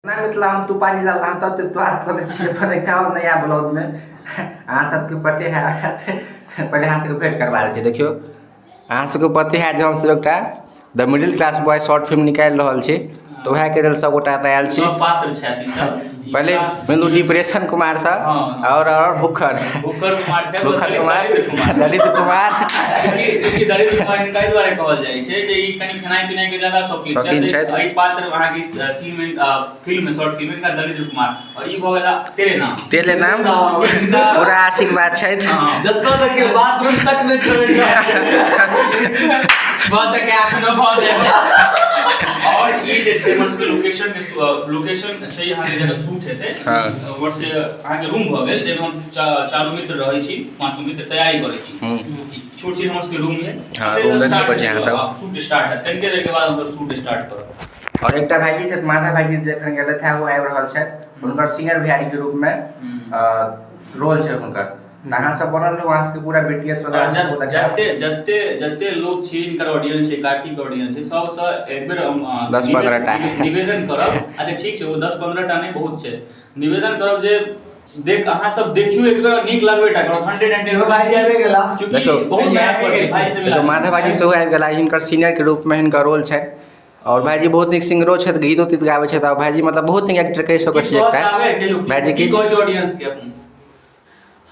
ना मिथिला हम तुपारी लाल हम तब तक बात करै छियै अपन एकटा और नया ब्लॉग में अहाँ सबके पते है। पहिले अहाँ सबके भेंट करबा दै छी। देखियौ अहाँ सबके पते है जे हमसब एकटा the middle class boy short film निकालि रहल छी, तऽ उएहके लेल सब गोटा एतऽ आयल छी। सब पात्र छथि ई सब। पहिले बिंदु डिप्रेशन कुमार सर और भूखर भूखर कुमार छै, भूखर कुमार, दलित कुमार, दलित कुमार। चूँकि दलित कुमार हिनका एहि दुआरे कहल जाइ छै जे ई कनि खेनाइ पिनाइ के ज्यादा शौकीन शौकीन छथि। छथि। एहि पात्र अहाँके सीन में, फिल्म में, शॉर्ट फिल्म में हिनका दलित कुमार और ई भऽ गेला तेरे नाम, तेरे नाम पूरा आशीर्वाद छथि। जतऽ देखियौ बाथरूम तक नहि छोड़ै छै। भऽ सके अखनो भऽ जाय। और ई जे छै हमर सबके लोकेशन के, लोकेशन छै अहाँके जगह शूट हेतै। हमर सबके अहाँके रूम भऽ गेल जाहिमे हम चारू मित्र रहै छी, पांचो मित्र तैयारी करै छी। छोट छी हमर सबके रूम है। रूम देख सकै छी अहाँ सब। शूट स्टार्ट हैत कनिके देर के बाद, हमसब शूट स्टार्ट करब। और एकटा भाईजी छथि, माधव भाईजी, जे एखन गेलथि है ओ आबि रहल छथि। हुनकर सीनियर भैयारी के रूप में रोल छै हुनकर। तऽ अहाँ सब बनल रहू, अहाँ सबके पूरा बीटीएस वगैरह सब देखायब। जते जते जते लोग छी, हिनकर ऑडियंस छै, कार्तिक ऑडियंस छै, सबसँ एक बेर हम 10-15 टा। निवेदन करब। अच्छा ठीक छै, ओ 10-15 टा नहि बहुत छै। निवेदन करब जे देख अहाँ सब देखियौ एक बेर, नीक लगबे टा करत 110। इहो भाई आबि गेला। चूँकि देखियौ। बहुत मेहनत पड़ै छै भाई से। देखियौ माधव भाईजी सेहो आबि गेला। हिनकर सीनियर के रूप में हिनकर रोल छनि और भाईजी बहुत नीक सिंगरो छथि, गीतो तीत गाबै छथि और भाईजी मतलब बहुत नीक एक्टर कहि सकै छी एकटा भाईजी। की किछु कहै छै ऑडियंस के अपन?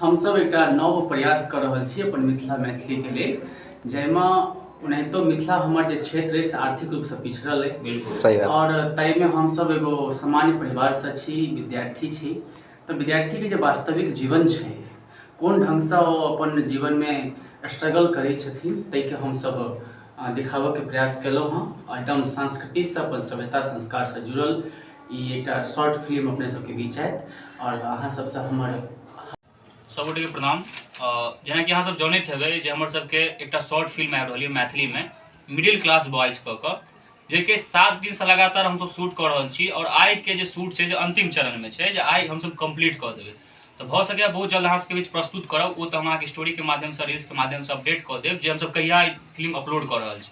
हमसब एकटा नव प्रयास कऽ रहल छी अपन मिथिला मैथिलीके लेल, जाहिमे ओनाहितो मिथिला हमर जे क्षेत्र अछि से आर्थिक रूपसँ पिछड़ल अइ। बिल्कुल सही बात। आओर ताहिमे हमसब एगो सामान्य परिवारसँ छी, विद्यार्थी छी, तऽ विद्यार्थीके जे वास्तविक जीवन छै, कोन ढङ्गसँ ओ अपन जीवनमे स्ट्रगल करै छथिन, ताहिके हमसब देखाबऽके प्रयास केलहुँ हँ। एकदम संस्कृतिसँ, अपन सभ्यता संस्कारसँ जुड़ल ई एकटा शॉर्ट फिल्म अपने सबके बीच आयत आओर अहाँ सबसँ हमर सब गोटेके प्रणाम। जेनाकि अहाँ सब जनैत हेबै जे हमर सबके एकटा शॉर्ट फिल्म आबि रहल यऽ मैथिलीमे, मिडिल क्लास बॉयज कऽ कऽ, जेकि 7 दिनसँ लगातार हमसब शूट कऽ रहल छी और आइके जे शूट छै जे अन्तिम चरणमे छै, जे आइ हमसब कम्प्लीट कऽ देबै, तऽ भऽ सकैए बहुत जल्द अहाँ सबके बीच प्रस्तुत करब। ओ तऽ हम अहाँके स्टोरीके माध्यमसँ, रील्सके माध्यमसँ अपडेट कऽ देब जे हमसब कहिया ई फिल्म अपलोड कऽ रहल छी।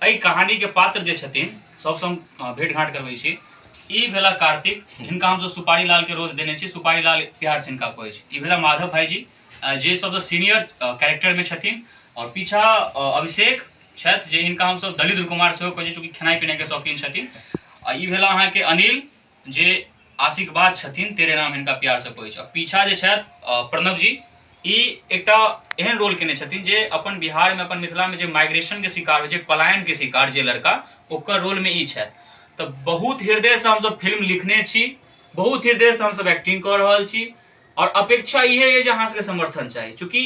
एहि कहानीके पात्र जे छथिन सबसँ हम भेँट घाँट करबै छी। ई भेला कार्तिक, हिनका हमसब सुपारी लाल के रोल देने छी, सुपारी लाल प्यार से हिनका कहै छी। ई भेला माधव भाईजी जे सबसँ सीनियर कैरेक्टरमे छथिन और पीछा अभिषेक छथि जे हिनका हमसब दलिद्र कुमार सेहो कहै छी, चूँकि खेनाइ पिनाइके शौकीन छथिन। आ ई भेला अहाँके अनिल जे आशिकबाज छथिन, तेरे नाम हिनका प्यारसँ कहै छै। पीछा जे छथि प्रणव जी, ई एकटा एहन रोल केने छथिन जे अपन बिहारमे, अपन मिथिलामे जे माइग्रेशनके शिकार होइ छै, पलायनके शिकार जे लड़का, ओकर रोलमे ई छथि। तऽ बहुत हृदयसँ हमसब फिल्म लिखने छी, बहुत हृदयसँ हमसब एक्टिंग कऽ रहल छी आओर अपेक्षा इहे अइ जे अहाँ सबके समर्थन चाही, चूँकि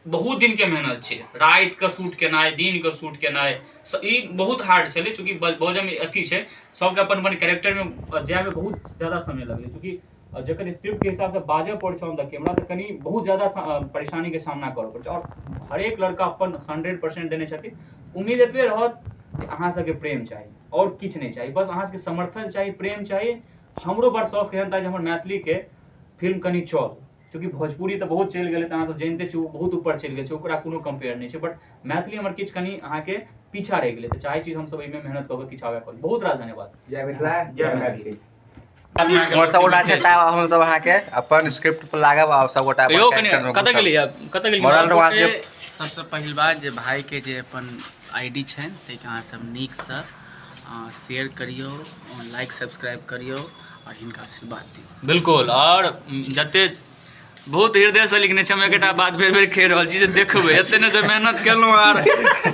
बहुत दिनके मेहनत छै। रातिके शूट केनाइ, दिनके शूट केनाइ, ई बहुत हार्ड छलै, चूँकि बजयमे अथी छै, सबके अपन अपन कैरेक्टरमे जायमे बहुत ज्यादा समय लगलै, चूँकि जखन स्क्रिप्टके हिसाबसँ बाजऽ पड़ै छै ऑन the camera तऽ कनि बहुत ज्यादा परेशानीके सामना करऽ पड़ै छै आओर हरेक लड़का अपन 100% देने छथिन। उम्मीद एतबे रहत जे अहाँ सबके प्रेम चाही आओर किछु नहि चाही, बस अहाँ सबके समर्थन चाही, प्रेम चाही। हमरो बड़ शौक एहन जे हमर मैथिलीके फिल्म कनि चल, चूँकि भोजपुरी तऽ बहुत चलि गेलै, तऽ अहाँ सब जानिते छी ओ बहुत ऊपर चलि गेल छै, ओकरा कोनो कम्पेयर नहि छै, बट मैथिली हमर किछु कनि अहाँके पीछा रहि गेलै, तऽ चाहै छी हमसब एहिमे मेहनत कऽ कऽ किछु आगाँ करी। बहुत रास धन्यवाद। जय मिथिला, जय मैथिली। हमर सब गोटा छै, तब हम सब अहाँके अपन स्क्रिप्ट पर लागब आ सब गोटा अपन कहियो कनि character में कतऽ घुसब। गेलियै, कतऽ गेलियै? मरल रहू अहाँ सबके। सबसँ पहिल बात जे भाइके जे अपन I D छनि ताहिके अहाँ सब नीकसँ शेयर करियौ, लाइक सब्सक्राइब करियौ आओर हिनका आशीर्वाद दियौ। बिल्कुल। आओर जते बहुत हृदयसँ लिखने छी हम, एकटा बात बेर बेर कहि रहल छी जे देखबै, एते ने जे मेहनत केलहुँ आर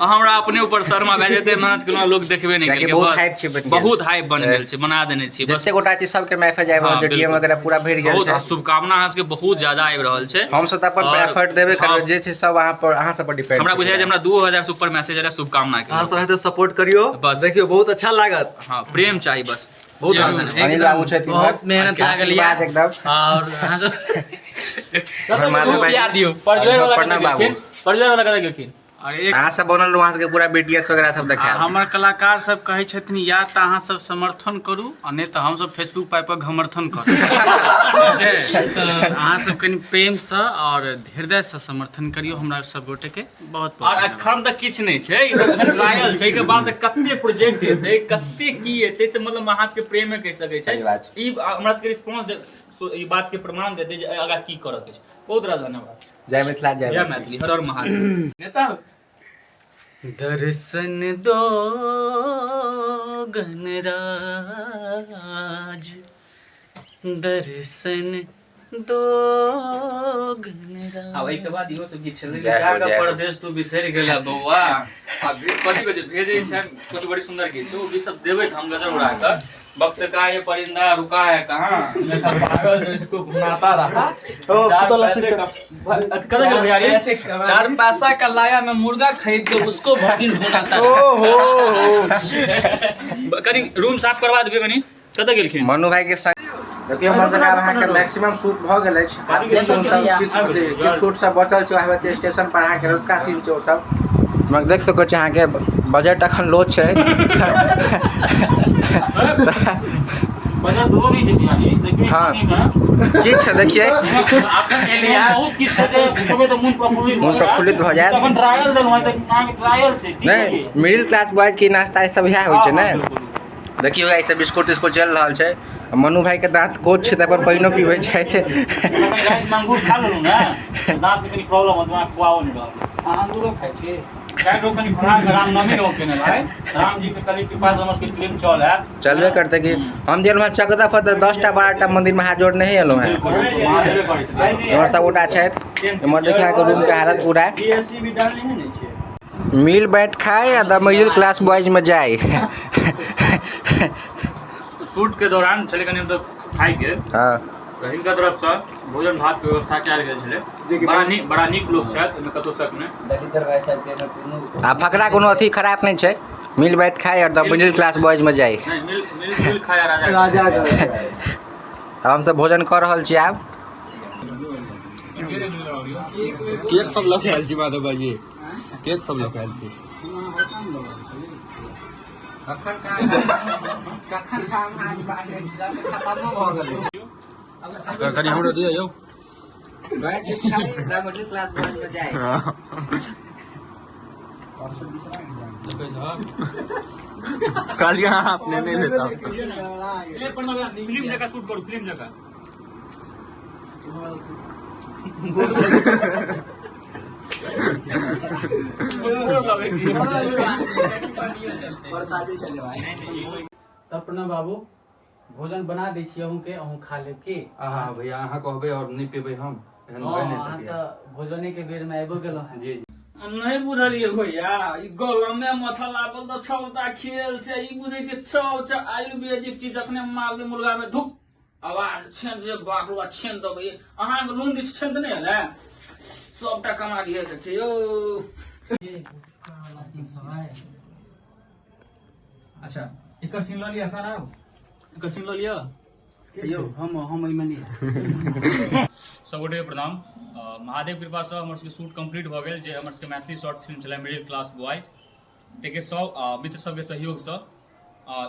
हमरा अपने ऊपर शर्मा भए जेते, मेहनत केलहुँ, लोक देखबे नहि कियाकि केलकै। बहुत बस, हाइप छै बनि गेल। बहुत हाइप बनि गेल छै, बना देने छी बस। जते गोटा छी सबके मैसेज आबि रहल छै, डीएम बिल्कुल। वगैरह पूरा भरि गेल बहुत छै। शुभकामना अहाँ सबके बहुत ज्यादा आबि रहल छै। हम सब तऽ अपन एफर्ट देबे करबै, जे छै सब अहाँ पर, अहाँ सब पर डिपेंड। हमरा बुझाइ जे हमरा 2000 से ऊपर मैसेज आयल शुभकामना के। अहाँ सब हेतै सपोर्ट करियौ। बस। देखियौ बहुत अच्छा लागत। हँ, प्रेम चाही बस। बहुत रास धन्यवाद। अनिल बाबू छथिन, बहुत मेहनत लागल यऽ आशीर्वाद एकदम। और अहाँ सब हमर माधव भाई प्यार दियौ। परजोर वाला प्रणाम कतऽ बाबू। गेलखिन? परजोर वाला कतऽ गेलखिन? और एक अहाँ सब बनल रहू, अहाँ सबके पूरा बीटीएस वगैरह सब आ देखायब। हमर कलाकार सब कहै छथिन या तऽ अहाँ सब समर्थन करू आ नहि तऽ हमसब फेसबुक पाइ पर घमर्थन करू। ठीक छै? तऽ अहाँ सब कनि प्रेमसँ और हृदयसँ समर्थन करियौ हमरा सब गोटे के। बहुत बहुत और धन्यवाद। अखन तक किछु नहि छै, ई तऽ अखन ट्रायल छै, एहिके बाद कते प्रोजेक्ट एतै, कते की एतै, से मतलब अहाँ सबके प्रेमे कहि सकै छै। सही बात छै। ई हमरा सबके रिस्पॉन्स ई बात के प्रमाण देतै जे आगाँ की करऽ के छै। बहुत रास धन्यवाद। जय मिथिला, जय जय मैथिली, हर हर महादेव। नेता दर्शन दो गणराज, दर्शन दो गणराज। आ ओहिके बाद इहो सब गीत छलै, जय हो, जाग जय हो। परदेश तू बिसरि गेला बौआ, आ कथी कहै छै भेजै छै, कथी बड़ी सुंदर गीत छै ओ गीत सब देबै तऽ हम गजब उड़ा कऽ। वक्त का ये परिंदा रुका है कहाँ, मैं तो पागल जो इसको घुमाता रहा। चार पैसे का कतऽ गेल भैया रे? चार पैसा का लाया मैं मुर्गा खरीद के उसको भर दिन भुनाता रहा। ओहो, कनि रूम साफ करवा देबै कनि। कतऽ गेलखिन मनु भाई के संग? देखियौ, हमर सबके आब अहाँके मैक्सिमम शूट भऽ गेल अछि। आब किछु शूट सब, किछु शूट सब बचल छै, वएह स्टेशन पर अहाँके रतुका सीन छै ओ सब। मगर देख सकै छी अहाँके बजट अखन लो छै। बजट लो नहि छै तिहारी, देखियौ। हाँ। एखनी मे किछु देखियै बहुत किछु छै जे देखबै तऽ मोन प्रफुल्लित मोन प्रफुल्लित भऽ जायत। तखन ट्रायल देलहुँ हँ तऽ अहाँके ट्रायल छै, ठीक नहि है? मिडिल क्लास बॉय के नाश्ता ई सब इएह होइ छै ने। हाँ, बिल्कुल। देखियौ, एहि सब बिस्कुट तिस्कुट चलि रहल छै। मनु भाई के दाँत कोच छै तऽ अपन पानिओ पीबै छथि। कनि रातिमे अंगूर खा लेलहुँ ने तऽ दाँतके कनि प्रॉब्लम होत, अहाँ खुआओ नहि रहल। अहाँ अंगूरो खाइ छी? काल्हि रहो कनि बढ़ा कऽ रामनवमी रहो केने भाइ, रामजी के कनि कृपा से हमर सबके फिल्म चल आयत। चलबे करतै कि हम जे एलहुँ चकदा पर तऽ 10टा 12टा मंदिर में हाथ जोड़ नहीं एलहुँ हैं। बिल्कुल बिल्कुल, महादेवे करै छथिन। इम्हर सब गोटा छथि। इम्हर देखियौ अहाँके रूम के हालत पूरा। मिल बैठ खाए आ द मिडिल क्लास बॉयज में जाए। शूट के दौरान छलै कनि मतलब खाइके, तऽ हिनका तरफसँ भोजन भात के व्यवस्था कयल गेल छलै। बड़ा नीक लोक छथि, ओहिमे कतहु शक नहि। आ फकरा कोनो अथी खराब नहि छै, मिल बैठ खाए और द मिडिल क्लास बॉयज में जाए। नहि, मिल मिल मिल खाया राजा। अब हमसब भोजन कऽ रहल छी आब। केक सब लऽ के आयल छी माधव भाईजी, केक सब लऽ के आयल छी। कखन काम आज खतमो भऽ गेलै। कनि हमरो दिअ यौ। मिडिल क्लास बॉयज में जाए। कहलियै अहाँ अपने नहि लेता। ए प्रणव, फिल्म जकाँ शूट करू, फिल्म जकाँ। तब प्रणव बाबू, भोजन बना दै छी अहूँके, अहूँ खा लेब की? हाँ भैया, अहाँ कहबै और नहि पेबै हम, एहन हँ, भए नहि अहाँ सकैया। तऽ भोजने के बेर में आबिओ गेलहुँ हेँ। जी। नहि बुझलियै भैया, ई गलमे माथा लागल तऽ छौटा खेल छै। ई बुझै छै छौ छै आयुर्वेदिक चीज, जखने मारबै मुर्गा में धुक आवाज छेन जे बाप रे छेन देबै। अहाँके रूम दिस छेन तऽ नहि एलै? सबटा कमालिए के छै यौ। अच्छा, एकर सीन लऽ लिअ एखन, आब एकर सीन लऽ लिअ। यौ, हम एहिमे नहि। सब गोटे के प्रणाम। महादेव कृपासँ हमर सबके शूट कम्प्लीट भऽ गेल, जे हमर सबके मैथिली शॉर्ट फिल्म छलै मिडिल क्लास बॉयज, ताहिके सब मित्र सबके सहयोगसँ,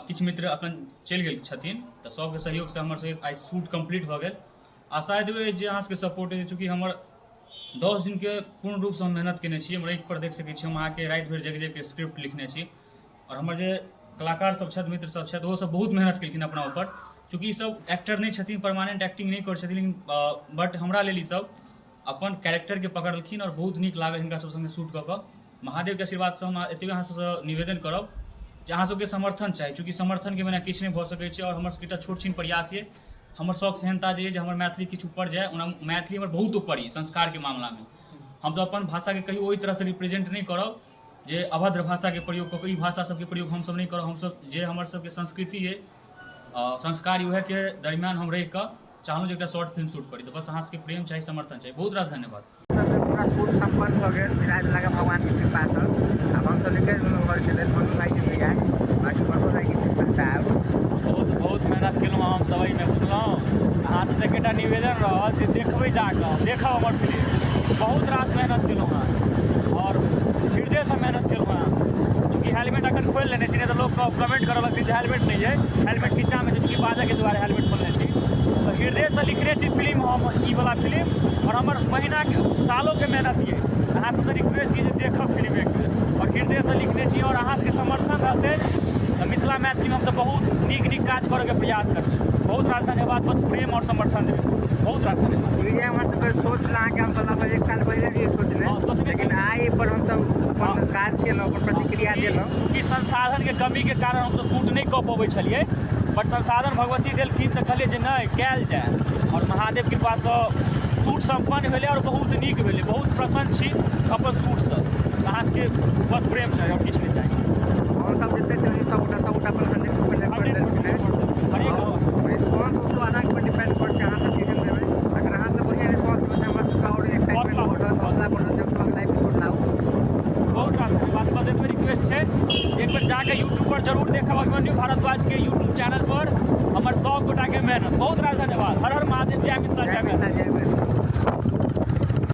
किछु मित्र अखन चलि गेल छथिन, तऽ सबके सहयोगसँ हमर सबके आइ शूट कम्प्लीट भऽ गेल। आशा एतबे जे अहाँ सबके सपोर्ट अछि, चूँकि हमर 10 दिनके पूर्ण रूपसँ हम मेहनत केने छी। हमर पर देख सकै छी, हम अहाँके राति भरि जगि जगि स्क्रिप्ट लिखने छी और हमर जे कलाकार सब छथि, मित्र सब छथि, ओहो सब बहुत मेहनत केलखिन अपना ऊपर। चूँकि ई सब एक्टर नहि छथिन, परमानेंट एक्टिंग नहि करै छथिन, लेकिन बट हमरा लेल ई सब अपन कैरेक्टरके पकड़लखिन और बहुत नीक लागल हिनका सब संगे शूट कऽ कऽ। महादेवके आशीर्वादसँ हम एतबे अहाँ सबसँ निवेदन करब जे अहाँ सबके समर्थन चाही, चूँकि समर्थनके बिना किछु नहि भऽ सकै छै। और हमर सबके एकटा छोट छिन प्रयास ये, हमर शौक सेहनता जे ये जे हमर मैथिली किछु ऊपर जाय। ओना मैथिली हमर बहुत ऊपर ये संस्कारके मामलामे। हमसब अपन भाषाके कहियो ओहि तरहसँ रिप्रेजेंट नहि करब जे अभद्र भाषाके प्रयोग कऽ कऽ। ई भाषा सबके प्रयोग हमसब नहि करब। हमसब जे हमर सबके संस्कृति ये, संस्कार, उएहके दरमियान हम रहि कऽ चाहलहुँ जे एकटा शॉर्ट फिल्म शूट करी। तऽ बस अहाँ सबके प्रेम चाही, समर्थन चाही। बहुत रास धन्यवाद। पूरा शूट सम्पन्न भऽ गेल मिला के भगवान के कृपा से। आब हमसब निकलि गेलहुँ घर के लेल। मनु भाई के भैया, बाकी मनु भाई के कृपा से आब। बहुत बहुत मेहनत केलहुँ हम सब एहिमे, बुझलहुँ? अहाँ सबसँ एकटा निवेदन रहत जे देखबै, जाकऽ देखब हमर फिल्म। बहुत रास मेहनत केलहुँ हँ और फिर सब कमेंट करऽ लगथिन जे हेलमेट नहि अइ, हेलमेट नीचाँमे छै, चूँकि बाजऽके दुआरे हेलमेट खोलने छी। तऽ हृदयसँ लिखने छी फिल्म हम, ई वला फिल्म, आओर हमर महीनाके सालोके मेहनत यऽ। अहाँ सबसँ रिक्वेस्ट की जे देखब फिल्म एक बेर, आओर हृदयसँ लिखने छी, आओर अहाँ सबके समर्थन रहतै तऽ मिथिला मैथिलीमे हमसब बहुत नीक नीक काज करऽके प्रयास करबै। बहुत रास धन्यवाद, बस प्रेम आओर समर्थन देबै। बहुत रास धन्यवाद। ई हमर सबके सोच अहाँके हम लगभग 1 साल पहिले भी सोचने, हँ, सोचने। लेकिन आइ पर हमसब अपन काज केलहुँ, अपन प्रतिक्रिया देलहुँ। चूँकि संसाधनके कमीके कारण हमसब शूट नहि कऽ पबै छलियै, बट संसाधन भगवती देलखिन तऽ कहलियै जे नहि कयल जाय, आओर महादेव कृपासँ शूट सम्पन्न भेलै आओर बहुत नीक भेलै। बहुत प्रसन्न छी अपन शूटसँ। अहाँ सबके बस प्रेम चाही आओर किछु नहि चाही। हमसब जते छी सबगोटा अपन 100% एफर्ट देलखिन हेँ। रिस्पॉन्स दोस्तों अहाँके पर डिपेंड करै छै, अहाँ सब केहन देबै। अगर अहाँ सब बढ़िआँ रिस्पॉन्स देबै तऽ हमर सबके आओर एक्साइटमेंट बढ़त, हौसला बढ़त जे हम अगला एपिसोड लाउ। बहुत रास धन्यवाद। बस एतबे रिक्वेस्ट छै, एक बेर जाके यूट्यूब पर जरूर देखब अभिमन्यु भारद्वाज के यूट्यूब चैनल पर हमर सब गोटाके मेहनत। बहुत रास धन्यवाद। हर हर महादेव। जय मिथिला, जय मिथिला। जय।